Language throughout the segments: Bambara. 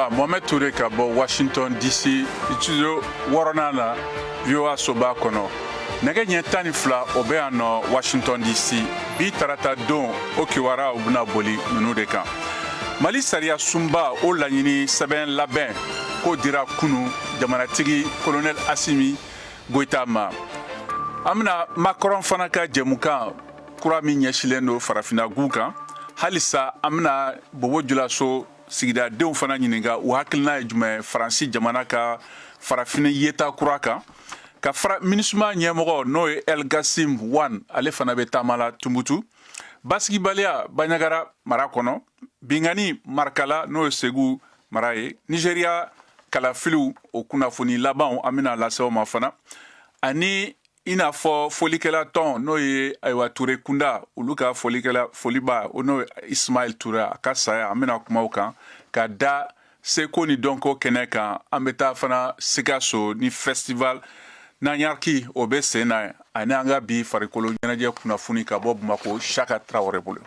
La Mohamed Toure ka bɔ Washington DC, studio wɔɔrɔnan na, VOA soba kɔnɔ. Nɛgɛ ɲɛ 12, o bɛ yan nɔ Washington DC. Bi tarata don, o kibaruyaw bɛna boli ninnu de kan: Mali sariya sunba, o laɲini sɛbɛn labɛn k'o dira kunu jamanatigi Colonel Asimi Goyita ma. An bɛna Macron fana ka jɛmukan kura min ɲɛsilen don farafinna gun kan. Halisa, an bɛna Bobo Julaso sigidadenw fana ɲininka, u hakilina ye jumɛn Faransi jamana ka farafin yeta kura kan. Ka fara MINUSMA ɲɛmɔgɔ, n'o ye El Gasim Wan, ale fana bɛ taama la Tumutu. Basigibaliya Baɲagara mara kɔnɔ, binkanni Marikala, n'o ye Segu mara ye. Nigeriya kalafiliw, o kunnafoni labanw, an bɛna lase aw ma fana. Ani i n'a fɔ folikɛla tɔn, n'o ye ayiwa Ture kunda, olu ka folikɛla foliba, o n'o ye Ismail Ture, a ka saya, an bɛna kuma o kan. Ka da seko ni dɔnko kɛnɛ kan, an bɛ taa fana Sikaso ni festival Nanyarki, o bɛ sen na. Ani an ka bi farikolo ɲɛnajɛ kunnafoni ka bɔ Bamakɔ, Saka Tarawele bolo.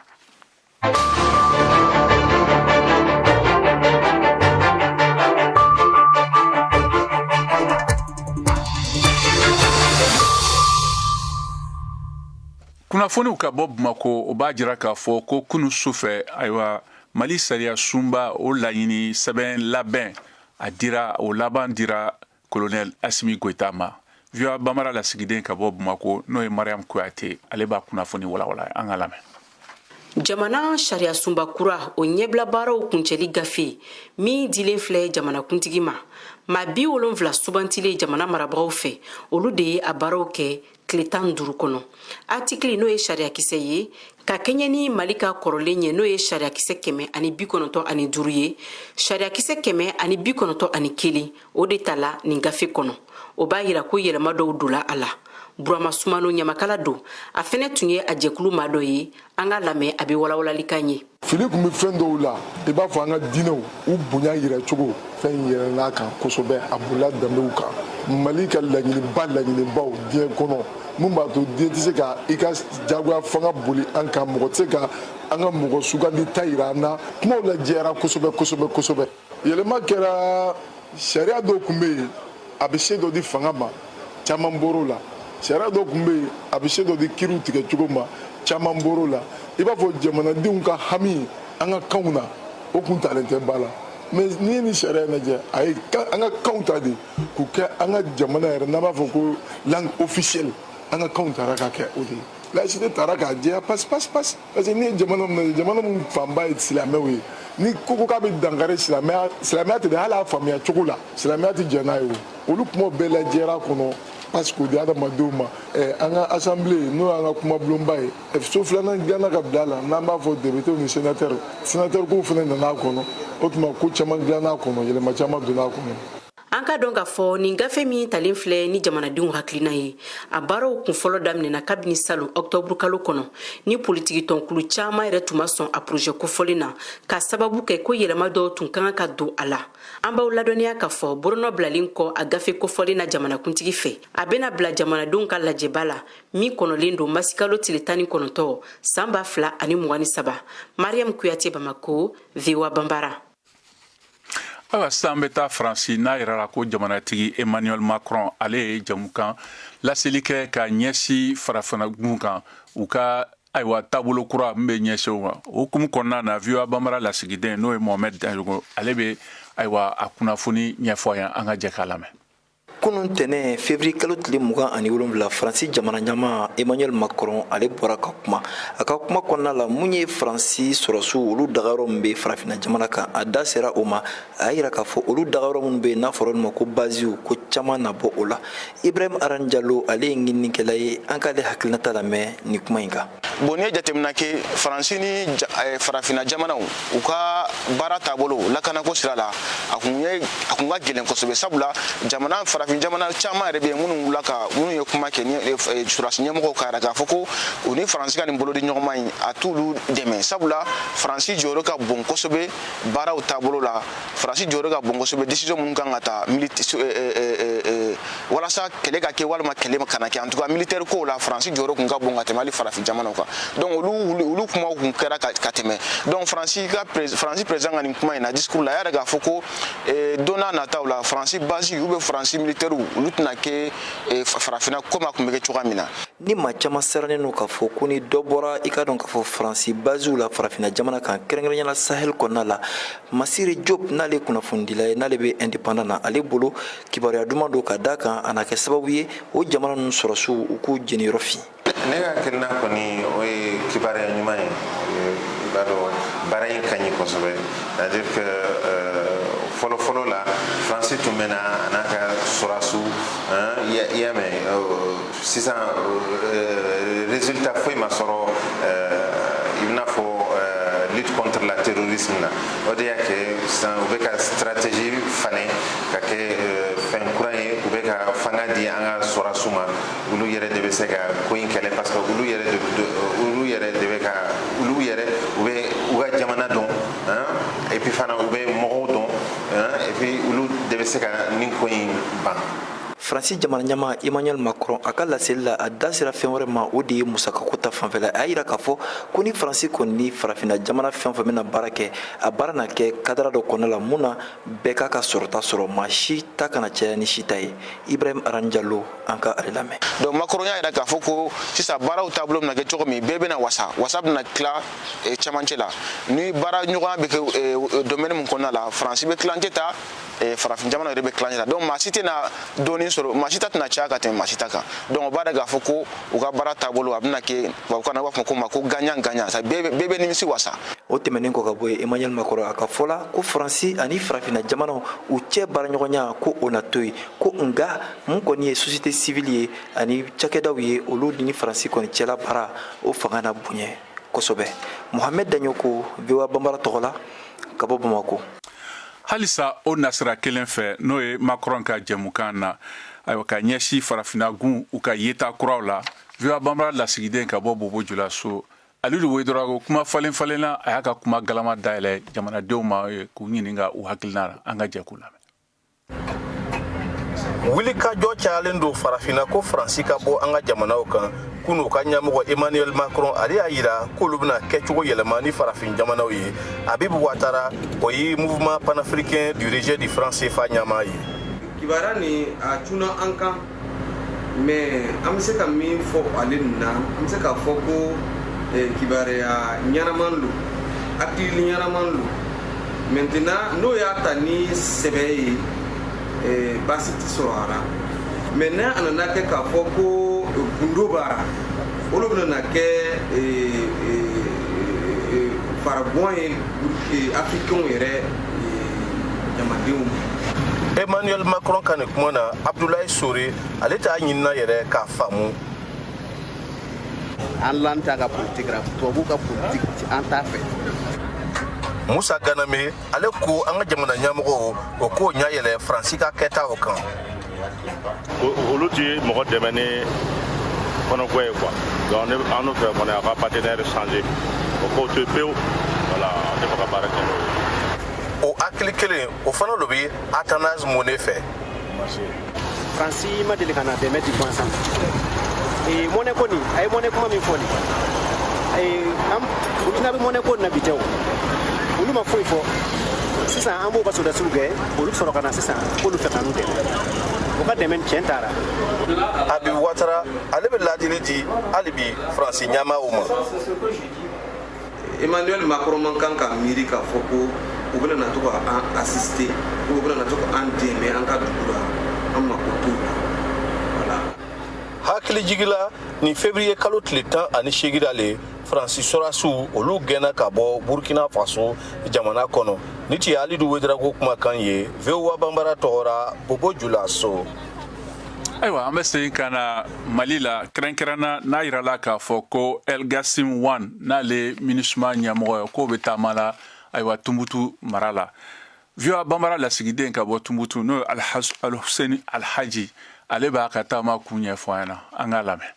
Kunnafoniw ka bɔ Bamakɔ, o b'a jira k'a fɔ ko kunu sufɛ, ayiwa, Mali sariya sunba, o laɲini sɛbɛn labɛn, a dira, o laban dira Colonel Asimi Goyita ma. VOA Bambara lasigiden ka bɔ Bamakɔ, n'o ye Mariam Kuyate, ale b'a kunnafoni walawala. An ka lamɛn. Jamana sariya sunba kura, o ɲɛbila baaraw kuncɛli gafe min dilen filɛ jamanakuntigi ma, maa 70 sugantilen jamana marabagaw fɛ, olu de ye a baaraw kɛ tile 15 kɔnɔ. Atikili, n'o ye sariyakisɛ ye ka kɛɲɛ ni Mali ka kɔrɔlen ye, n'o ye sariyakisɛ 195 ye, sariyakisɛ 191, o de tala nin gafe kɔnɔ. O b'a yira ko yɛlɛma dɔw dola a la. Burama Sumano ɲamakala don, a fɛnɛ tun ye a jɛkulu maa dɔ ye. An k'a lamɛn, a bɛ walawalali k'an ye. Fili tun bɛ fɛn dɔw la, i b'a fɔ an ka diinɛw, u bonya yira cogo, fɛn in yɛlɛn'a kan kosɛbɛ, a bolila danbew kan. Mali ka laɲiniba, laɲinibaw diɲɛ kɔnɔ, mun b'a to diɲɛ tɛ se ka i ka jagoya fanga boli an kan, mɔgɔ tɛ se ka an ka mɔgɔ sugandi ta yira an na, kumaw lajɛyara kosɛbɛ kosɛbɛ kosɛbɛ. Yɛlɛma kɛra. Sariya dɔw tun bɛ yen, a bɛ se dɔ di fanga ma, caman bɔr'o la. Sariya dɔw tun bɛ yen, a bɛ se dɔ di kiriw tigɛ cogo ma, caman bɔr'o la. I b'a fɔ jamanadenw ka hami an ka kanw na, o kun talen tɛ ba la. Mais n'i ye nin sariya in lajɛ, a ye an ka kanw ta de k'u kɛ an ka jamana yɛrɛ, n'an b'a fɔ ko langue officielle, an ka kanw tara ka kɛ o de ye. Laïcité tara k'a jɛya pasi pasi pasi, parce que n'i ye jamana min lajɛ, jamana min fanba ye silamɛw ye, ni ko ko k'a bɛ dankari silamɛya, silamɛya tɛ dɛ, hali a faamuya cogo la, silamɛya tɛ jɛn n'a ye. O olu kumaw bɛɛ lajɛra kɔnɔ parce k'o di adamadenw ma. An ka assemblée, n'o y'an ka kumabulonba ye, so filanan dilanna ka bila a la, n'an b'a fɔ député ni sénateur. Sénateur kow fana nana a kɔnɔ. O tuma ko caman dilanna a kɔnɔ, yɛlɛma caman donna a kɔnɔ. An ka dɔn k'a fɔ nin gafe min talen filɛ ni jamanadenw hakilina ye, a baaraw kunfɔlɔ daminɛna kabini salon ɔktɔburu kalo kɔnɔ, ni politikitɔnkulu caman yɛrɛ tun ma sɔn a porozɛ kofɔlen na, ka sababu kɛ ko yɛlɛma dɔw tun ka kan ka don a la. An b'aw ladɔnniya k'a fɔ bolonɔ bilalen kɔ a gafe kofɔlen na jamanakuntigi fɛ, a bɛna bila jamanadenw ka lajɛba la min kɔnɔlen don masikalo tile 19 san 2023. Mariam Kuyate, Bamako, VOA Banbara. Ayiwa, sisan an bɛ taa Faransi, n'a yirala ko jamanatigi Emmanuel Macron, ale ye jamukan laseli kɛ ka ɲɛsin farafinna gun kan, u ka ayiwa taabolo kura min bɛ ɲɛsin o ma. O hukumu kɔnɔna na, VOA Banbara lasigiden, n'o ye Mohamed Daɲogo, ale bɛ ayiwa a kunnafoni ɲɛfɔ yan. An ka jɛ k'a lamɛn. Kunun tɛnɛ, février kalo tile 27, Faransi jamana ɲɛmaa Emmanuel Macron, ale bɔra ka kuma. A ka kuma kɔnɔna la, mun ye Faransi sɔrɔsiw, olu dagayɔrɔ min bɛ farafinna jamana kan, a da sera o ma. A y'a yira k'a fɔ olu dagayɔrɔ minnu bɛ yen, n'a fɔra olu ma ko baziw, ko caman na bɔ o la. Ibrahim Aran Jalo, ale ye ɲininikɛla ye. An k'ale hakilinata lamɛn nin kuma in kan. Bon, n'i ye jateminɛ kɛ, Faransi ni farafinna jamanaw, u ka baara taabolo lakanako sira la, a kun ka gɛlɛn kosɛbɛ, sabula jamana farafin jamana caman yɛrɛ bɛ yen minnu wulila ka minnu ye kuma kɛ ni sɔrɔdasi ɲɛmɔgɔw ka yɛrɛ k'a fɔ ko u ni Faransi ka nin bolodi ɲɔgɔnma in, a t'olu dɛmɛ, sabula Faransi jɔyɔrɔ ka bon kosɛbɛ baaraw taabolo la. Faransi jɔyɔrɔ ka bon kosɛbɛ décision minnu kan ka ta walasa kɛlɛ ka kɛ walima kɛlɛ kana kɛ, en tout cas militaire kow la, Faransi jɔyɔrɔ kun ka bon ka tɛmɛ hali farafin jamanaw kan. quoi. Donc olu kumaw kun kɛra ka tɛmɛ. Donc Faransi président ka nin kuma in na, discours la, a y'a yɛrɛ k'a fɔ ko don n'a nataw la, Faransi base ou bien Faransi militaire, olu tɛna kɛ Farafinna komi a tun bɛ kɛ cogoya min na. Ni maa caman sirannen don k'a fɔ ko ni dɔ bɔra, i ka dɔn k'a fɔ Faransi basew la Farafinna jamana kan, kɛrɛnkɛrɛnya la Sahel kɔnɔna la, Masire Diop, n'ale kunnafonidila ye, n'ale bɛ Indépendant na, ale bolo kibaruya duman don, ka da kan a na kɛ sababu ye o jamana ninnu sɔrɔsiw u k'u jeniyɔrɔ fin. Ne ka hakilina kɔni, o ye kibaruya ɲuman ye. I b'a dɔn, baara in ka ɲi kosɛbɛ, c'est à dire que fɔlɔ fɔlɔ la, Faransi tun bɛ na a n'a ka sɔrɔsiw, i y'a mɛn. Sisan résultat foyi ma sɔrɔ, i bɛna fɔ lutte contre la terrorisme na. O de y'a kɛ sisan u bɛ ka stratégie falen ka kɛ fɛn kura ye. U bɛ ka fanga di an ka sɔrɔsiw ma, olu yɛrɛ de bɛ se ka ko in kɛlɛ, parce que olu yɛrɛ de bɛ ka olu yɛrɛ, u bɛ u ka jamana dɔn, et puis fana u bɛ mɔgɔw dɔn, et puis olu de bɛ se ka nin ko in ban. Faransi jamana ɲɛmaa Emmanuel Macron, a ka laseli la, a da sera fɛn wɛrɛ ma, o de ye musakako ta fanfɛla. A y'a yira k'a fɔ ko ni Faransi kɔni ni Farafinna jamana fɛn fɛn bɛna baara kɛ, a baara na kɛ cadre dɔ kɔnɔna la mun na bɛɛ k'a ka sɔrɔta sɔrɔ, maa si ta kana caya ni si ta ye. Ibrahim Aran Jalo, an ka ale lamɛn. Donc Macron y'a yira k'a fɔ ko sisan baaraw taabolo bɛna kɛ cogo min, bɛɛ bɛna wasa, wasa bɛna tila cɛmancɛ la. Ni baara ɲɔgɔnya bɛ kɛ domaine min kɔnɔna la, Faransi bɛ tilancɛ ta, farafin jamana yɛrɛ bɛ tilancɛ ta. Donc maa si tɛna dɔɔni sɔrɔ, maa si ta tɛna caya ka tɛmɛ maa si ta kan. Donc o b'a yira k'a fɔ ko u ka baara taabolo, a bɛna kɛ tubabukan na, u b'a fɔ ko ma ko gagnant gagnant, bɛɛ bɛ nimisi wasa. O tɛmɛnen kɔ ka bɔ yen, Emmanuel Macron a ka fɔ la ko Faransi ani Farafinna jamanaw u cɛ baaraɲɔgɔnya, ko o na to yen, ko nka mun kɔni ye société civile ye ani cakɛdaw ye, olu ni Faransi kɔni cɛla baara, o fanga na bonya kosɛbɛ. Mohamed Daɲoko, VOA Banbara tɔgɔ la ka bɔ Bamako. Halisa o nasira kelen fɛ, n'o ye Macron ka jɛmukan na, ayiwa, ka ɲɛsin Farafinagun u ka yeta kuraw la, VOA Banbara lasigiden ka bɔ Bobo Julaso, Alidu Wedɔrɔgo, kuma falen falenna, a y'a ka kuma galama dayɛlɛ jamanadenw ma k'u ɲininka u hakilina la. An ka jɛ k'u lamɛn. Wulikajɔ cayalen don Farafinna ko Faransi ka bɔ an ka jamanaw kan. Kunu, ka ɲɛmɔgɔ Emmanuel Macron, ale y'a yira k'olu bɛna kɛcogo yɛlɛma ni farafin jamanaw ye. Abibu Watara, o ye Mouvement panafricain du rejet du franc CFA ɲɛmaa ye. Kibaruya nin a cunna an kan, mais an bɛ se ka min fɔ ale nin na, an bɛ se k'a fɔ ko kibaruya ɲɛnaman don, hakili ɲɛnaman don. Maintenant, n'o y'a ta ni sɛbɛ ye, baasi tɛ sɔrɔ a la. Mais n'a nana kɛ k'a fɔ ko gundo b'a la, olu bɛna na kɛ farabɔn ye Africains yɛrɛ jamadenw ma. Emmanuel Macron ka nin kuma na, Abdoulaye Sore, ale t'a ɲinina yɛrɛ k'a faamu. An lan t'a ka politique la, tubabu ka politique, an t'a fɛ. Musa Ganame, ale ko an ka jamana ɲɛmɔgɔw o k'o ɲɛ yɛlɛ Faransi ka kɛta o kan. Olu ti mɔgɔ dɛmɛ ni kɔnɔgɔ ye quoi. Donc ne an n'o fɛ kɔni, a ka partenaire changer, o k'o to pewu. Voilà, an tɛ fɛ ka baara kɛ n'o ye. O hakili kelen o fana lo bɛ Athanase Mone fɛ. Faransi ma deli ka na dɛmɛ di gansan. Ee, monnaie ko nin, a ye monnaie kuma min fɔ nin, ee, an Burukina bɛ monnaie ko nin na bi tɛ o, olu ma foyi fɔ. Sisan an b'o ka sɔrɔdasiw gɛn, olu sɔrɔ ka na sisan k'olu fɛ ka n'u dɛmɛ, o ka dɛmɛ tiɲɛ taara. Abi Watara, ale bɛ ladili di hali bi Faransi ɲɛmaaw ma. Emmanuel Macron man kan ka miiri k'a fɔ ko u bɛna na to ka an assister, u bɛna na to ka an dɛmɛ an ka dugu la, an mako t'o la, voilà. Hakili jigila, nin février kalo tile 18 ale, Faransi sɔrɔdasiw olu gɛnna ka bɔ Burkina Faso jamana kɔnɔ. Ni ti Alidu Wedarago kumakan ye, VOA Banbara tɔgɔra, Bobo Julaso. Ayiwa, an bɛ segin ka na Mali la, kɛrɛnkɛrɛnna n'a yirala k'a fɔ ko Elgasim One, n'ale MINUSMA ɲɛmɔgɔ ye, k'o bɛ taama la, ayiwa, Tumutu mara la. VOA Banbara lasigiden ka bɔ Tumutu, n'o ye Alhuseni Alhaji, ale b'a ka taama kun ɲɛfɔ an ɲɛna. An k'a lamɛn.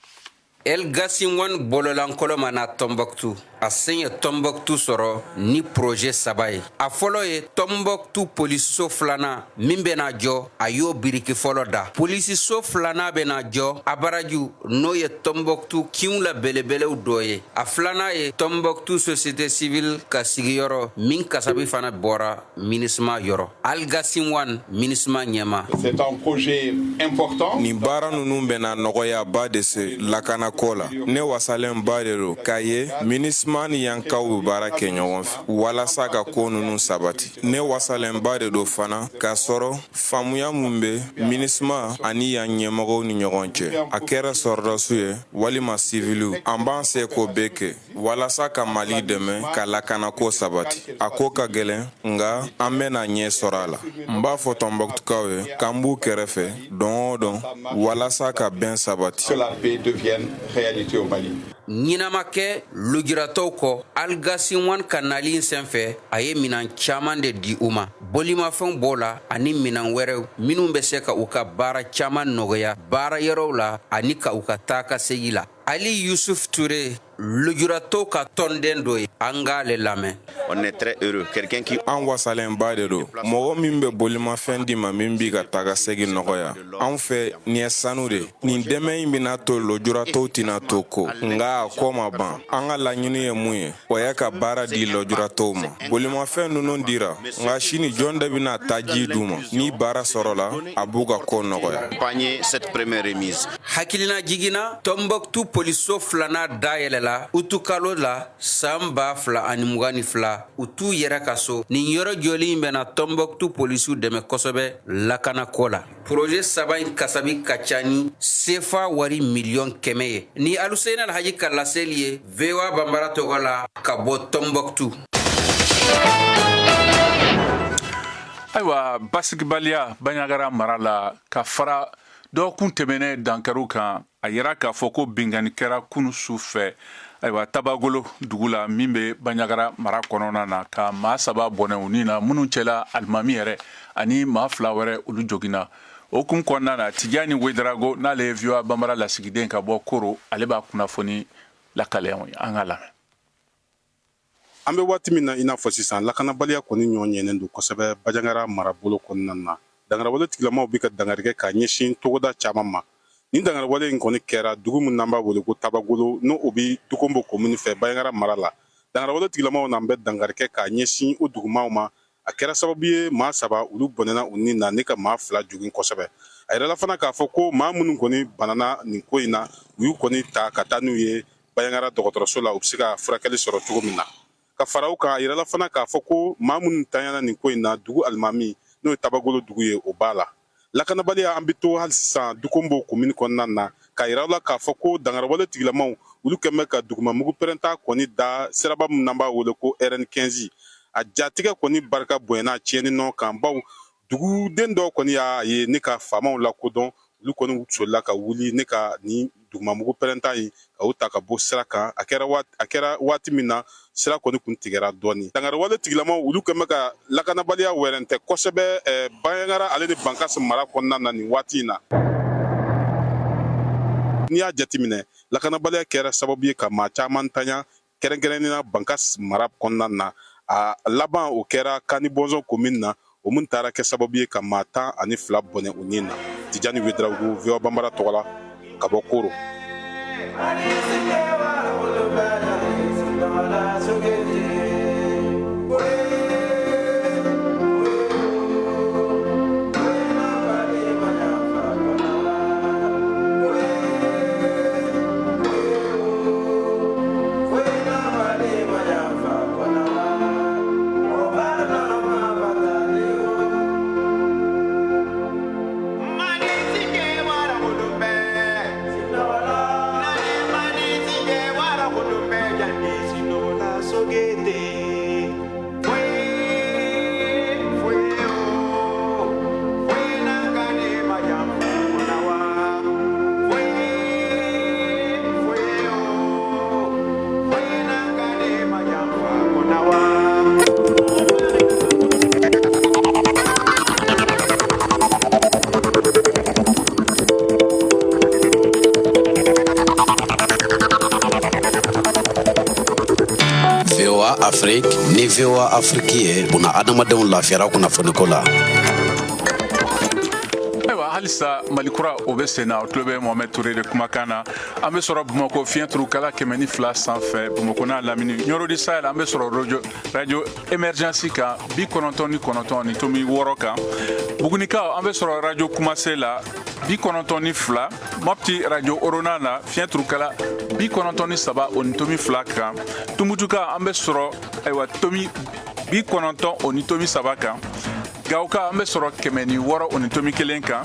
El Gassim Wane bololankolon ma na Tɔnbɔkutu. A sen ye Tɔnbɔkutu sɔrɔ ni projet saba ye. A fɔlɔ ye Tɔnbɔkutu polisiso filanan min bɛna jɔ, a y'o biriki fɔlɔ da. Polisiso filanan bɛna jɔ Abaraju, n'o ye Tɔnbɔkutu kinw la belebelew dɔ ye. A filanan ye Tɔnbɔkutu société civile ka sigiyɔrɔ min kasabi fana bɔra MINUSMA yɔrɔ. Algassim Wane, MINUSMA ɲɛmaa. C'est un projet important. Nin baara ninnu bɛna nɔgɔyaba de se lakanako la. Ne wasalenba de don k'a ye MINUSMA ni yankaw bɛ baara kɛ ɲɔgɔn fɛ walasa ka ko ninnu sabati. Ne wasalenba de don fana k'a sɔrɔ faamuya mun bɛ MINUSMA ani yan ɲɛmɔgɔw ni ɲɔgɔn cɛ, a kɛra sɔrɔdasiw ye walima siviliw, an b'an seko bɛɛ kɛ walasa ka Mali dɛmɛ ka lakanako sabati. A ko ka gɛlɛn, nka an bɛna ɲɛ sɔrɔ a la. N b'a fɔ Tɔnbɔkutukaw ye k'an b'u kɛrɛfɛ don o don walasa ka bɛn sabati. Que la paix devienne réalité au Mali. Ɲina ma kɛ lujuratɔw kɔ. Algassim Wane ka nali in senfɛ, a ye minan caman de di u ma. Bolimafɛnw b'o la ani minan wɛrɛw minnu bɛ se ka u ka baara caman nɔgɔya baara yɔrɔw la ani ka u ka taa ka segi la. Ali Yusuf Ture, lujuratɔw ka tɔnden dɔ ye, an k'ale lamɛn. On est très heureux. Quelqu'un qui An wasalenba de don. Mɔgɔ min bɛ bolimafɛn di ma min b'i ka taga segin nɔgɔya, anw fɛ nin ye sanu de. Nin dɛmɛ in bɛna to lujuratɔw tɛna to ko, nka a ko ma ban. An ka laɲini ye mun ye, o ye ka baara di lujuratɔw ma. Bolimafɛn ninnu dira, nka sini jɔn de bɛna taji d'u ma? Ni baara sɔrɔla, a b'u ka ko nɔgɔya. Accompagner cette première remise. Hakilina jiginna, Tɔnbɔkutu poliso filanan dayɛlɛla utukalo la san 2022, u t'u yɛrɛ ka so. Nin yɔrɔ jɔli in bɛna Tɔnbɔkutu polisiw dɛmɛ kosɛbɛ lakanako la. Projet saba in kasabi ka ca ni sefa wari miliyɔn 100 ye. Ni Aluseyini Alhaji ka laseli ye VOA Banbara tɔgɔ la ka bɔ Tɔnbɔkutu. Ayiwa, basigibaliya Banjagara mara la, ka fara dɔgɔkun tɛmɛnen dankariw kan, a yira k'a fɔ ko binkanni kɛra kunu su fɛ, ayiwa, Tabagolo dugu la min bɛ Banjagara mara kɔnɔna na, ka maa saba bɔnɛ u ni na, minnu cɛla alimami yɛrɛ ani maa fila wɛrɛ, olu joginna. O kun kɔnɔna na, Tijani Wedarago, n'ale ye VOA Banbara lasigiden ka bɔ Koro, ale b'a kunnafoni lakale anw ye. An ka lamɛn. An bɛ waati min na i n'a fɔ sisan, lakanabaliya kɔni ɲɔ ɲɛnen don kosɛbɛ Banjagara marabolo kɔnɔna na. Dangarawale tigilamaw bɛ ka dankari kɛ k'a ɲɛsin togoda caman ma. Nin dangarawale in kɔni kɛra dugu min n'an b'a wele ko Tabagolo, n'o o bɛ Dukombo komini fɛ Banjagara mara la. Dangarawale tigilamaw n'an bɛ dankari kɛ k'a ɲɛsin o dugumaw ma. A kɛra sababu ye maa saba olu bɔnɛna u ni na, ne ka maa fila jogin kosɛbɛ. A yirala fana k'a fɔ ko maa minnu kɔni banana nin ko in na, u y'u kɔni ta ka taa n'u ye Banjagara dɔgɔtɔrɔso la, u bɛ se ka furakɛli sɔrɔ cogo min na. Ka fara o kan, a yirala fana k'a fɔ ko maa minnu tanyana nin ko in na, dugu alimami, n'o ye Tabagolo dugu ye, o b'a la. Lakanabaliya, an bɛ to hali sisan Dukombo komini kɔnɔna na, k'a yira la k'a fɔ ko dangarawale tigilamaw olu kɛn bɛ ka dugumamugu pɛrɛnta kɔni da siraba min n'an b'a wele ko RN 15. A jatigɛ kɔni barika bonyana tiɲɛni nɔ kan, baw duguden dɔw kɔni y'a ye ne ka faamaw lakodɔn. Olu kɔni solila ka wuli ne ka nin dugumamugu pɛrɛnta in ka u ta ka bɔ sira kan. A kɛra waati min na, sira kɔni kun tigɛra dɔɔni. Dangarawale tigilamaw olu kɛn bɛ ka lakanabaliya wɛrɛntɛ kosɛbɛ Banjagara ale ni Bankasi mara kɔnɔna na nin waati in na. N'i y'a jateminɛ, lakanabaliya kɛra sababu ye ka maa caman tanya, kɛrɛnkɛrɛnnenya Bankas mara kɔnɔna na. A laban, o kɛra Kani Bɔnzɔn komini na, o min taara kɛ sababu ye ka maa 12 bɔnɛ u ni na. Tijani Wedarago, VOA Banbara tɔgɔ la ka bɔ Koro. VOA Afrique ni VOA Afrique ye buna adamadenw lafiyara kunnafoniko la. Ayiwa, halisa Mali kura o bɛ sen na. O tulo bɛ Mohamɛd Ture de kumakan na. An bɛ sɔrɔ Bamakɔ fiɲɛ turukala 102 sanfɛ, Bamakɔ n'a lamini. Ɲɔrɔ du Sahel, an bɛ sɔrɔ radio Émergence kan, 99.6 kan. Bugunikaw, an bɛ sɔrɔ radio Kumase la, 92. Mopti, radio Orona na, fiɲɛ turukala 93.2 kan. Tumutuka, an bɛ sɔrɔ ayiwa tomi 90.3 kan. Gawoka, an bɛ sɔrɔ 106.1 kan.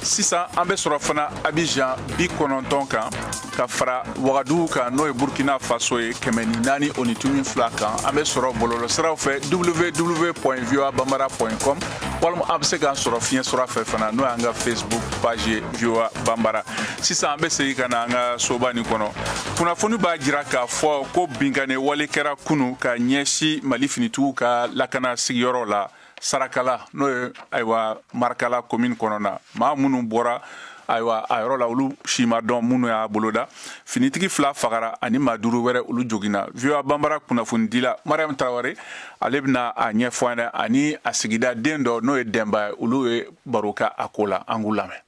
Sisan an bɛ sɔrɔ fana Abijan 90 kan, ka fara Wagadugu kan, n'o ye Burkina Faso ye, 104.2 kan. An bɛ sɔrɔ bɔlɔlɔsiraw fɛ, www voa bambara com, walima an bɛ se k'an sɔrɔ fiɲɛ sira fɛ fana, n'o y'an ka Facebook page ye, VOA Bambara. Sisan an bɛ segin ka na an ka soba nin kɔnɔ. Kunnafoni b'a jira k'a fɔ ko binkanni wale kɛra kunu ka ɲɛsin Mali finitigiw ka lakana sigiyɔrɔ la Sarakala, n'o ye ayiwa Marakala commune kɔnɔ na. Maa minnu bɔra ayiwa a yɔrɔ la, olu si ma dɔn minnu y'a boloda. Finitigi fila fagara ani maa duuru wɛrɛ, olu joginna. VOA Bambara kunnafonidila Mariam Tarawele, ale bɛna a ɲɛfɔ an ye, ani a sigida den dɔ, n'o ye Dɛnba ye, olu ye baro kɛ a ko la. An k'u lamɛn.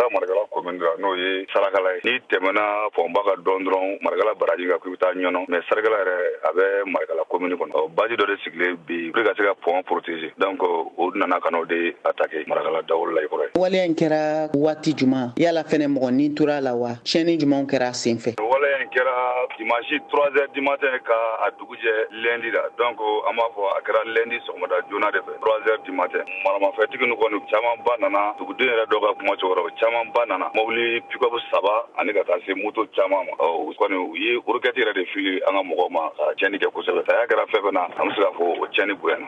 Marakala commune la, n'o ye Sarakala ye, n'i tɛmɛna pɔnba kan dɔɔni dɔrɔn, Marakala baraji kan, k'i bɛ taa Ɲɔnɔ, mais Sarakala yɛrɛ, a bɛ Marakala commune kɔnɔ. Base dɔ de sigilen bi pour ka se ka pont protéger. Donc o nana ka n'o de attaquer Marakala dawolo la i kɔrɔ ye. Waleya in kɛra waati juman? Yala fɛnɛ mɔgɔ ni tora a la wa? Tiɲɛni jumanw kɛra a sen fɛ? Waleya in kɛra dimanche 3 heures du matin ka a dugu jɛ lundi la. Donc an b'a fɔ a kɛra lundi sɔgɔmada joona de fɛ, 3 heures du matin. Maramafɛntigi ninnu kɔni camanba nana. Duguden yɛrɛ dɔ ka kuma cogo rɔ, camanba nana, mobili pick-up saba ani ka taa se moto caman ma. U kɔni u ye roquette yɛrɛ de fili an ka mɔgɔw ma ka tiɲɛni kɛ kosɛbɛ. Saya kɛra fɛn fɛn na, an bɛ se k'a fɔ o tiɲɛni bonyana.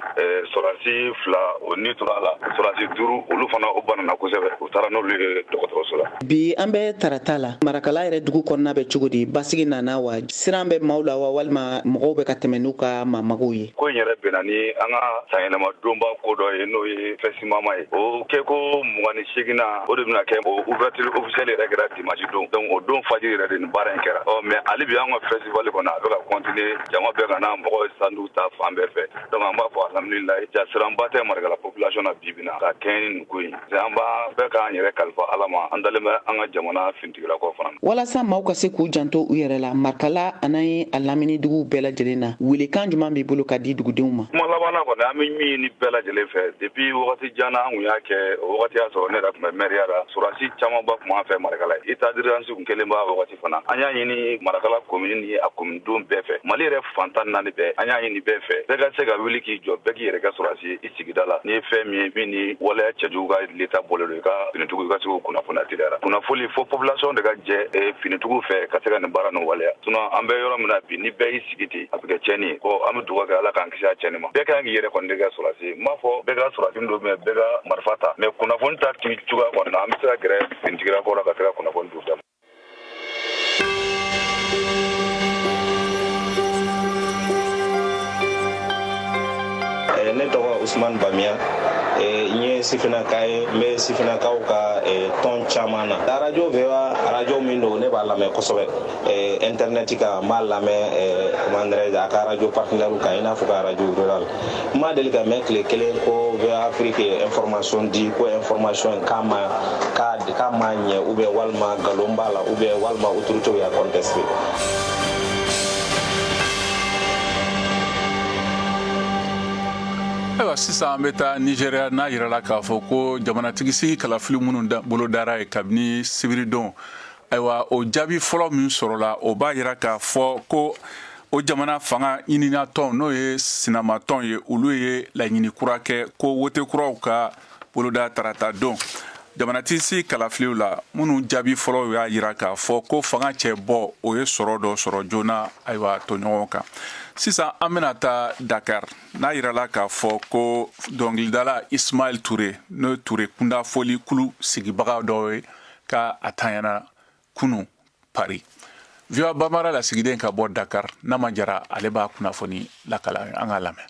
Sɔrɔdasi fila, o ni tora a la. Sɔrɔdasi duuru, olu fana o banana kosɛbɛ, u taara n'olu ye dɔgɔtɔrɔso la. Bi an bɛ tarata la. Marakala yɛrɛ dugu kɔnɔna bɛ cogo di? Basigi nana wa? Siran bɛ maaw la wa, walima mɔgɔw bɛ ka tɛmɛ n'u ka mamagow ye? Ko in yɛrɛ bɛnna ni an ka sanyɛlɛma donba ko dɔ ye, n'o ye Fɛsimama ye. O kɛ ko 28nan, o de bɛna kɛ. O ouverture officielle yɛrɛ kɛra dimanche don. Donc o don fajiri yɛrɛ de ni baara in kɛra. Ɔ mais hali bi an ka festival kɔnɔ, a bɛ ka continuer. Jama bɛɛ ka na, mɔgɔw ye standw ta fan bɛɛ fɛ. Donc an b'a fɔ alhamdulilayi, ja siranba tɛ Marakala population na bi bi na ka kɛɲɛ ni nin ko in. An b'a bɛɛ k'an yɛrɛ kalifa Ala ma. An dalen bɛ an ka jamana finitigilakaw fana. Walasa maaw ka se k'u janto u yɛrɛ la Marikala ani a lamini duguw bɛɛ lajɛlen na, welekan juman b'i bolo ka di dugudenw ma? Kuma laban na kɔni, an bɛ min ɲini bɛɛ lajɛlen fɛ, depuis wagati jan na an kun y'a kɛ, o wagati y'a sɔrɔ ne yɛrɛ tun bɛ mɛriya la, sɔrɔdasi camanba tun b'an fɛ Marikala ye. État d'urgence tun kɛlen b'a wagati fana. An y'a ɲini Marakala commune ni a commune denw bɛɛ fɛ, Mali yɛrɛ fan 14 bɛɛ, an y'a ɲini bɛɛ fɛ, bɛɛ ka se ka wuli k'i jɔ, bɛɛ k'i yɛrɛ kɛ sɔrɔdasi ye i sigida la. N'i ye fɛn min ye min ni waleya cɛjugu ka leta bɔlen don, i ka finitigiw, i ka se k'u kunnafoniya teliya la. Kunnafoli fo population de ka jɛ finitigiw fɛ ka se ka nin baara ninnu waleya. Sinon an bɛ yɔrɔ min na bi, ni bɛɛ y'i sigi ten, a bɛ kɛ tiɲɛni ye. Bon, an bɛ dugawu kɛ, Ala k'an kisi a tiɲɛni ma. Bɛɛ ka kan k'i yɛrɛ kɔni de kɛ sɔrɔdasi ye. N m'a fɔ bɛɛ ka sɔrɔdasi don, mais bɛɛ ka marifa ta. Mais kunnafoni ta cogoya kɔni na, an bɛ se ka gɛrɛ finitigilakaw la ka se ka kunnafoni d'u bɛɛ ma. Ne tɔgɔ Usman Bamiya. N ye sifinnaka ye, n bɛ sifinnakaw ka tɔn caman na. Arajo VOA, arajo min don, ne b'a lamɛn kosɛbɛ internet kan. N b'a lamɛn, comment dirais-je, a ka arajo partenaire kan, i n'a fɔ ka arajo rural. N ma deli ka mɛn tile kelen ko VOA Afrique ye information di, ko information in k'a ma ɲɛ, ou bien walima nkalon b'a la, ou bien walima autorité y'a contesté. Ayiwa, sisan an bɛ taa Nigéria. N'a yirala k'a fɔ ko jamanatigisigi kalafili minnu bolodara ye kabini sibiridon, ayiwa, o jaabi fɔlɔ min sɔrɔla, o b'a yira k'a fɔ ko o jamana fanga ɲininatɔn, n'o ye sinamatɔn ye, olu ye laɲini kura kɛ ko wote kuraw ka boloda tarata don. Jamanatigisigi kalafiliw la minnu jaabi fɔlɔ y'a yira k'a fɔ ko fanga cɛ bɔ, o ye sɔrɔ dɔ sɔrɔ joona ayiwa tɔɲɔgɔn kan. Sisan an bɛna taa Dakar. N'a yirala k'a fɔ ko dɔnkilidala Ismail Ture, n'o ye Ture kunda fɔli kulu sigibaga dɔ ye, ka a tanyana kunu Paris. VOA Bambara lasigiden ka bɔ Dakar, Nama Jara, ale b'a kunnafoni lakala. An k'a lamɛn.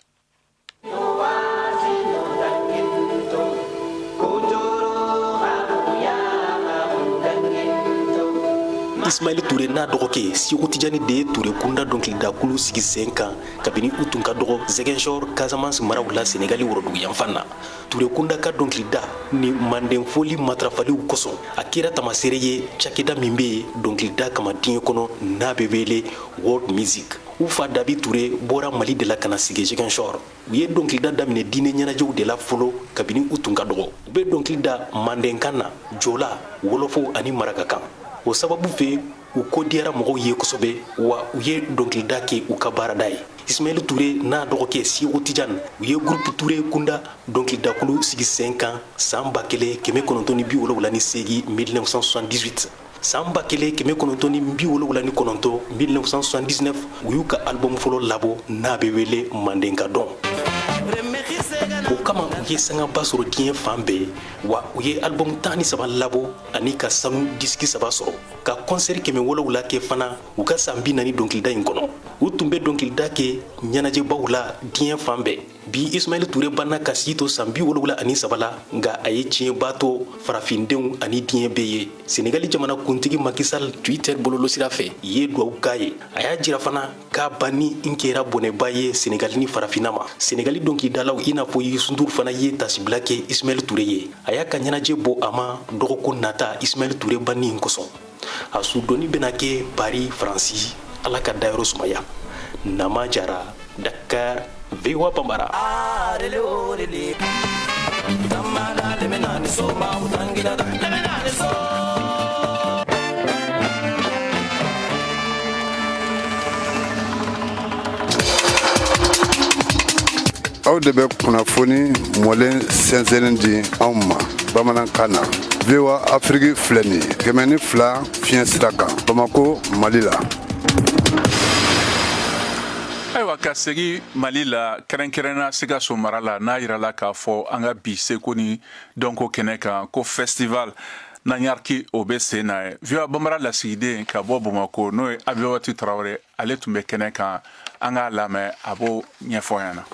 Ismaɛl Ture n'a dɔgɔkɛ Segu Tijani de ye Ture Kunda dɔnkilidakulu sigi sen kan kabini u tun ka dɔgɔ Ziguinchor Casamance maraw la Senegali woroduguyanfan na. Ture Kunda ka dɔnkilida ni manden fɔli matarafaliw kosɔn, a kɛra tamasere ye cakɛda min bɛ yen dɔnkilida kama diɲɛ kɔnɔ n'a bɛ wele World Music. U fa Dabi Ture bɔra Mali de la ka na sigi Ziguinchor. U ye dɔnkilida daminɛ diinɛ ɲɛnajɛw de la fɔlɔ kabini u tun ka dɔgɔ. U bɛ dɔnkili da mandenkan na, jola, wɔlɔfɔ ani marakakan. O sababu fɛ u ko diyara mɔgɔw ye kosɛbɛ wa u ye dɔnkilida kɛ u ka baarada ye. Ismaɛl Ture n'a dɔgɔkɛ Segu Tijan, u ye groupe Ture Kunda dɔnkilidakulu sigi sen kan san 1978 1978. San 1979 1979 u y'u ka album fɔlɔ labɔ n'a bɛ wele Mandenka dɔn. O kama u ye sangaba sɔrɔ diɲɛ fan bɛɛ wa u ye album 13 labɔ ani ka sanu disiki 3 sɔrɔ ka concert 700 kɛ fana u ka san 40 dɔnkilida in kɔnɔ. U tun bɛ dɔnkilida kɛ ɲɛnajɛbaw la diɲɛ fan bɛɛ. Bi Ismaɛl Ture banna ka si to san 73 la, nka a ye tiɲɛba to farafindenw ani diɲɛ bɛɛ ye. Senegali jamana kuntigi Macky Sall Twitter bɔlɔlɔsira fɛ ye dugawu k'a ye. A y'a jira fana k'a banni in kɛra bɔnɛba ye Senegali ni farafinna ma. Senegali dɔnkilidalaw i n'a fɔ Youssou N'Dour fana ye tasibila kɛ Ismaɛl Ture ye. A y'a ka ɲɛnajɛ bɔ a ma dɔgɔkun nata Ismaɛl Ture banni in kosɔn. A sudonni bɛna kɛ Paris, Faransi. Ala ka dayɔrɔ sumaya. Nama Jara, Dakar, VOA Bambara. Aw de bɛ kunnafoni mɔlen sɛnsɛnnen di anw ma bamanankan na. VOA Afrique filɛ nin ye 102 fiɲɛ sira kan Bamako, Mali la. Ayiwa, ka segin Mali la, kɛrɛnkɛrɛnna Sikaso mara la, n'a yirala k'a fɔ an ka bi seko ni dɔnko kɛnɛ kan ko festival Nanyarki o bɛ sen na ye. VOA Bambara lasigiden ka bɔ Bamakɔ, n'o ye Abibatu Tarawele, ale tun bɛ kɛnɛ kan. An k'a lamɛn, a b'o ɲɛfɔ ɲɛna.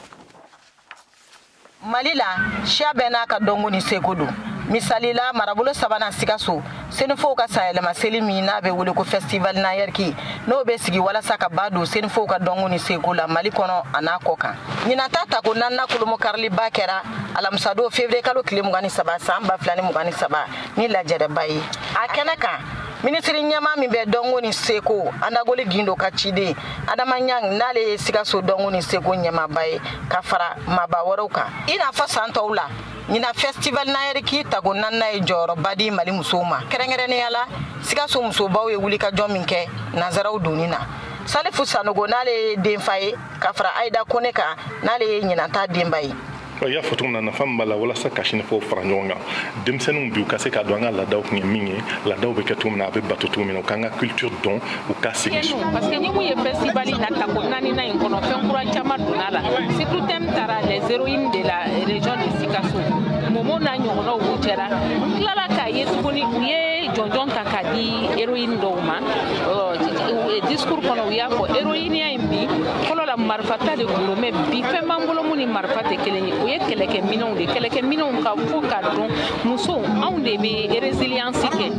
Mali la, siya bɛɛ n'a ka dɔnko ni seko don. Misali la, marabolo sabanan Sikaso, Senifow ka sanyɛlɛma seli min n'a bɛ wele ko festival Nanyarki, n'o bɛ sigi walasa ka ba don Senifow ka dɔnko ni seko la Mali kɔnɔ a n'a kɔ kan. Ɲinan ta tako naaninan kolomokariliba kɛra alamisadon février kalo tile 23 san 2023 ni lajɛrɛba ye. A kɛnɛ kan, minisiri ɲɛmaa min bɛ dɔnko ni seko, Andagoli Gindo ka ciden Adama Ɲang, n'ale ye Sikaso dɔnko ni seko ɲɛmaaba ye, ka fara maaba wɛrɛw kan. I n'a fɔ san tɔw la, ɲinan festival Nanyarki tako naaninan ye jɔyɔrɔba di Mali musow ma. Kɛrɛnkɛrɛnnenya la, Sikaso musobaw ye wulikajɔ min kɛ nansaraw donni na. Salifu Sanogo, n'ale ye denfa ye, ka fara Ayida Kone kan, n'ale ye ɲinan ta denba ye. I y'a fɔ cogo min na, nafa min b'a la walasa ka sɛnɛfɔw fara ɲɔgɔn kan, denmisɛnninw bi u ka se k'a dɔn an ka laadaw tun ye min ye, laadaw bɛ kɛ cogo min na, a bɛ bato cogo min na, u k'an ka culture dɔn, u ka segin so. Parce que ni mun ye festival in na tako naaninan in kɔnɔ, fɛn kura caman donna la. Surtout thème taara les héroïnes de la région de Sikaso, Momo n'a ɲɔgɔnnaw b'u cɛla. N tilala k'a ye tuguni, u ye jɔnjɔn ta k'a di héroïne dɔw ma. Discours kɔnɔ, u y'a fɔ héroïne in bi fɔlɔ la marifata de tun don, mais bi fɛn b'an bolo mun ni marifa tɛ kelen ye, o ye kɛlɛkɛminɛnw de. Kɛlɛkɛminɛnw ka fo k'a dɔn musow, anw de bɛ résilience kɛ,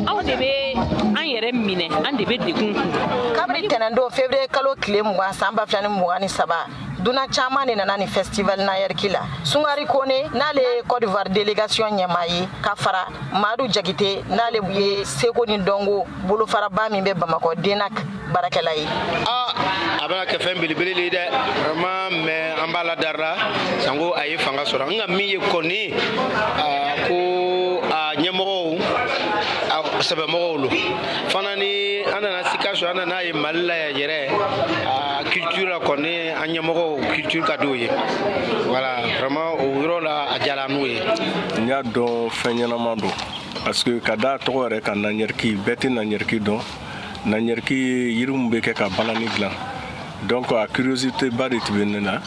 anw de bɛ an yɛrɛ minɛ, an de bɛ degun kun. Kabiri tɛnɛndon février kalo tile 20 san 2023, dunan caman de nana ni festival Nanyarki la. Sungari Kone, n'ale ye Côte d'Ivoire délégation ɲɛmaa ye, ka fara Madu Jakite, n'ale ye seko ni dɔnko bolofaraba min bɛ Bamakɔ DENAC baarakɛla ye. A bɛna kɛ fɛn belebele de ye dɛ, vraiment. Mais an b'a la darila sanko a ye fanga sɔrɔ. Nka min ye kɔni, ko a ɲɛmɔgɔw, a sɛbɛmɔgɔw lo fana. Ni an nana Sikaso, an nana ye Mali la yan yɛrɛ, a culture la kɔni, an ɲɛmɔgɔw culture ka d'o ye. Voilà, vraiment, o yɔrɔ la a diyara n'u ye. N y'a dɔn fɛn ɲɛnama don, parce que ka da tɔgɔ yɛrɛ kan, Nanyɛriki, bɛɛ tɛ Nanyɛriki dɔn. Nanyɛriki ye yiri min bɛ kɛ ka balani dilan. Donc a curiosité ba de tun bɛ ne na.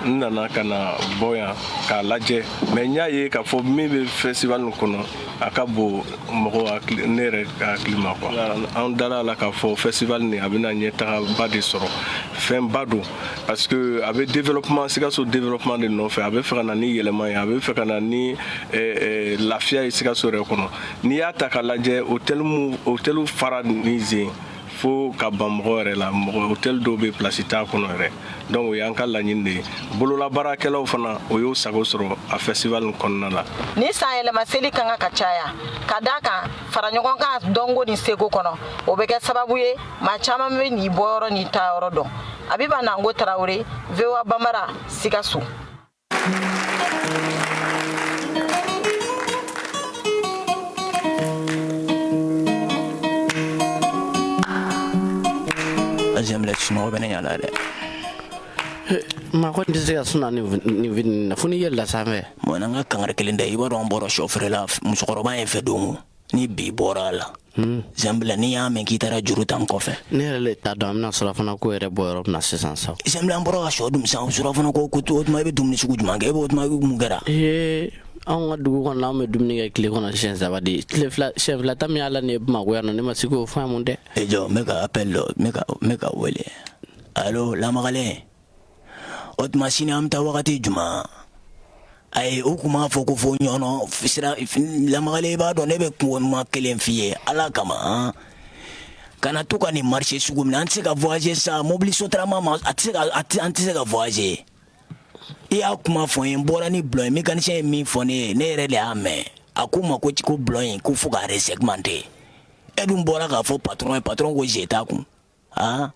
N nana ka na bɔ yan k'a lajɛ, mais n y'a ye k'a fɔ min bɛ festival nin kɔnɔ, a ka bon mɔgɔ hakili, ne yɛrɛ ka hakili ma quoi. An dara a la k'a fɔ festival nin a bɛna ɲɛtagaba de sɔrɔ. Fɛnba don, parce que a bɛ développement, Sikaso développement de nɔfɛ. A bɛ fɛ ka na ni yɛlɛma ye, a bɛ fɛ ka na ni lafiya ye Sikaso yɛrɛ kɔnɔ. N'i y'a ta k'a lajɛ, hôtel mu hôtel fara ni zen fo ka ban mɔgɔ yɛrɛ la, mɔgɔ hôtel dɔw bɛ place t'a kɔnɔ yɛrɛ. Donc o y'an ka laɲini de ye. Bololabaarakɛlaw fana, o y'o sago sɔrɔ a festival nin kɔnɔna la. Ni san yɛlɛma seli ka kan ka caya, ka da kan fara ɲɔgɔn kan dɔnko ni seko kɔnɔ, o bɛ kɛ sababu ye maa caman bɛ n'i bɔyɔrɔ n'i taayɔrɔ dɔn. Abiba Nango Tarawele, VOA Bambara, Sikaso. Zɛnbilɛ, sunɔgɔ bɛ ne ɲɛ la dɛ. Maa kɔni tɛ se ka suna nin fitinin na fo n'i yɛlɛla sanfɛ. Bon, n'an ka kangari kelen da, i b'a dɔn an bɔra sɔ feere la musokɔrɔba in fɛ don o ni bi bɔra a la. Zɛnbilɛ, n'i y'a mɛn k'i taara juru ta n kɔfɛ. Ne yɛrɛ le t'a dɔn an bɛna surafana ko yɛrɛ bɔ yɔrɔ min na sisan sa. Zɛnbilɛ, an bɔra ka sɔ dun sisan, surafana ko o tuma i bɛ dumuni sugu jumɛn kɛ? E b'o tuma i bɛ mun kɛra? Ee, anw ka dugu kɔnɔ, anw bɛ dumuni kɛ tile kɔnɔ siɲɛ saba de. Tile fila, siɲɛ fila ta min y'a la nin ye Bamakɔ yan nɔ, ne ma se k'o faamu dɛ. E jɔ, n bɛ ka appel dɔ, n bɛ ka wele. Allo, lamagalen, o tuma sini an bɛ taa wagati jumɛn? Ayi, u kun b'a fɔ ko fo ɲɔnɔ sira. Lamagalen, i b'a dɔn ne bɛ kuma kelen f'i ye Ala kama, han, kana to ka nin marché sugu minɛ. An tɛ se ka voyager sa, mobili sotarama ma, a tɛ se ka a tɛ an tɛ se ka voyager. I y'a kuma fɔ n ye, n bɔra ni bulon ye. Mécanicien ye min fɔ ne ye, ne yɛrɛ de y'a mɛn. A ko n ma ko bulon in, ko fo k'a resegmenter. E dun bɔra k'a fɔ patron ye, patron ko je t'a kun. Ah,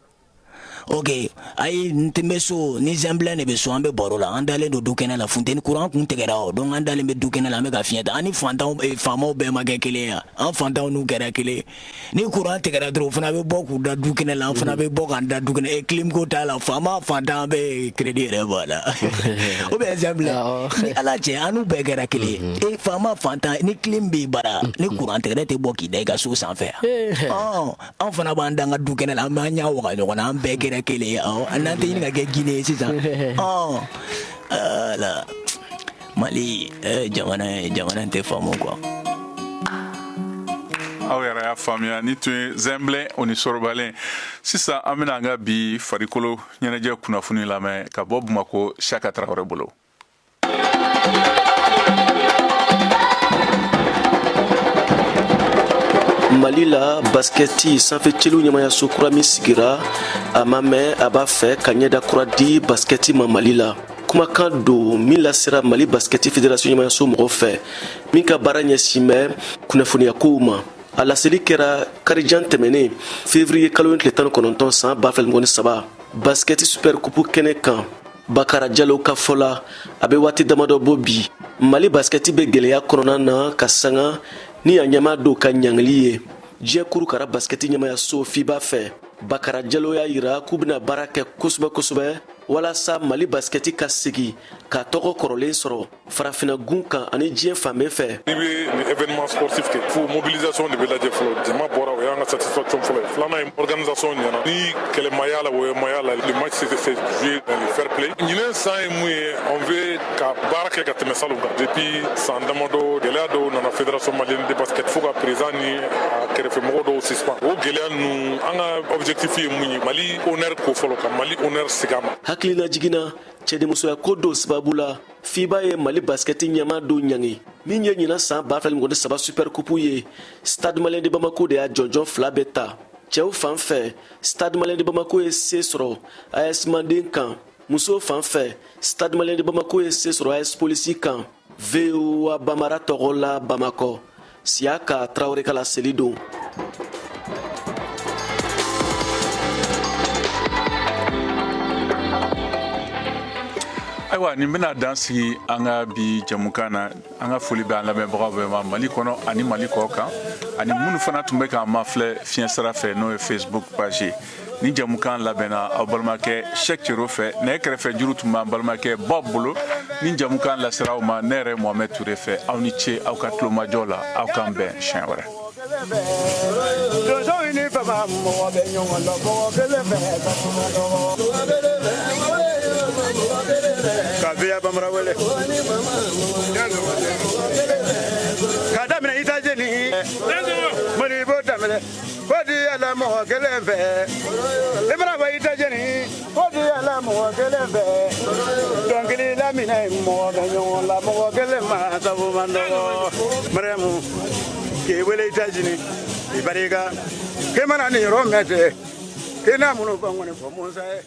ok, ayi, n tɛ, n bɛ so ni zɛnbilɛ de bɛ so. An bɛ baro la, an dalen don du kɛnɛ la. Funteni, courant kun tigɛra o, donc an dalen bɛ du kɛnɛ la, an bɛ ka fiɲɛ ta. An ni fantanw, faamaw bɛɛ ma kɛ kelen ye, an fantanw n'u kɛra kelen. Ni courant tigɛra dɔrɔn, o fana bɛ bɔ k'u da du kɛnɛ la, an fana bɛ bɔ k'an da du kɛnɛ. E, clim ko t'a la, faama fantan bɛ crédit yɛrɛ bɔ a la. O bɛ zɛnbilɛ ni Ala cɛ, an n'u bɛɛ kɛra kelen ye. E, faama fantan, ni clim b'i bara, ni courant tigɛra, e tɛ bɔ k'i da i ka so sanfɛ? Ɔn, an fana b'an da an ka du kɛnɛ la, an b'an ɲɛ waga ɲɔgɔn na, an bɛɛ kɛra kelen ye. Awɔ, n'an tɛ ɲini ka kɛ Guinée ye sisan. Ɔn, ala Mali jamana ye jamana in tɛ faamu quoi. Aw yɛrɛ y'a faamuya, ni tun ye zɛnbilɛn o ni sorobalen. Sisan an bɛna an ka bi farikolo ɲɛnajɛ kunnafoni lamɛn ka bɔ Bamako, Siyaka Tarawele bolo. Mali la, basikɛti sanfɛ celu ɲɛmayaso kura min sigira, a ma mɛn, a b'a fɛ ka ɲɛda kura di basikɛti ma Mali la. Kumakan don min lasera Mali basikɛti federasiɔn ɲɛmayaso mɔgɔw fɛ, min ka baara ɲɛsin bɛ kunnafoniya kow ma. A laseli kɛra karijan tɛmɛnen, fevriye kalo tile 19 san 2023, basikɛti super coupe kɛnɛ kan. Bakara Jalo ka fɔ la, a bɛ waati damadɔ bɔ bi, Mali basikɛti bɛ gwɛlɛya kɔnɔna na ka sanga ni a ɲɛmaa dɔw ka ɲangili ye diɲɛ kurukara basikɛti ɲɛmayaso FIBA fɛ. Bakara Jalo y'a yira k'u bɛna baara kɛ kosɛbɛ kosɛbɛ walasa Mali basikɛti ka segi k'a tɔgɔ kɔrɔlen sɔrɔ Farafina gun kan ani diɲɛ fan bɛɛ fɛ. N'i bɛ nin événement sportif kɛ, fo mobilisation de bɛ lajɛ fɔlɔ. Jama bɔra, o y'an ka satisfaction fɔlɔ ye. Filanan ye, organisation ɲɛna, ni kɛlɛmaya la, wɔyɔmaya la, le match s'est joué dans le fair play. Ɲinɛ san ye mun ye, on veut ka baara kɛ ka tɛmɛ salon kan. Depuis san damadɔ, gɛlɛya dɔw nana Fédération malienne de basket, fo ka président ni a kɛrɛfɛmɔgɔ dɔw suspend. O gɛlɛya ninnu, an ka objectif ye mun ye? Mali honneur ko fɔlɔ, ka Mali honneur segin a ma. Hakilina jiginna cɛnimusoya ko dɔw sababu la, FIBA ye Mali basikɛti ɲɛmaa dɔ ɲangi. Min ye ɲinan san 2023 super coupe ye, Stade Malien de Bamako de y'a jɔnjɔn fila bɛɛ ta. Cɛw fan fɛ, Stade Malien de Bamako ye se sɔrɔ AS Manden kan. Musow fan fɛ, Stade Malien de Bamako ye se sɔrɔ AS Polisi kan. VOA Bamara tɔgɔ la, Bamakɔ, Siyaka Tarawele ka laseli don. Ayiwa, nin bɛna dan sigi an ka bi jɛmukan na. An ka foli bɛ an lamɛnbagaw bɛɛ ma, Mali kɔnɔ ani Mali kɔ kan, ani minnu fana tun bɛ k'an mafilɛ fiɲɛ sira fɛ, n'o ye Facebook page ye. Ni jɛmukan labɛnna aw balimakɛ Cheick Cero fɛ, nɛgɛ kɛrɛfɛ juru tun b'an balimakɛ Bob bolo. Ni jɛmukan lasera aw ma ne yɛrɛ Mohamed Touré fɛ. Aw ni ce aw ka tulomajɔ la, aw k'an bɛn siɲɛ wɛrɛ. Donsow ni fama mɔgɔ bɛ ɲɔgɔn dɔn mɔgɔ kelen fɛ ka kuma dɔgɔ. Ka VOA Bambara wele ka daminɛ États-Unis, Modibo daminɛ ko di ala mɔgɔ kelen fɛ i mana bɔ États-Unis. Kelen fɛ dɔnkili laminɛ mɔgɔ bɛ ɲɔgɔn la mɔgɔ kelen ma sabu man dɔgɔ. Mariyamu k'i wele États-Unis, i barika k'e mana nin yɔrɔ mɛn ten k'e n'a minnu fɔ n kɔni fɔ Musa ye.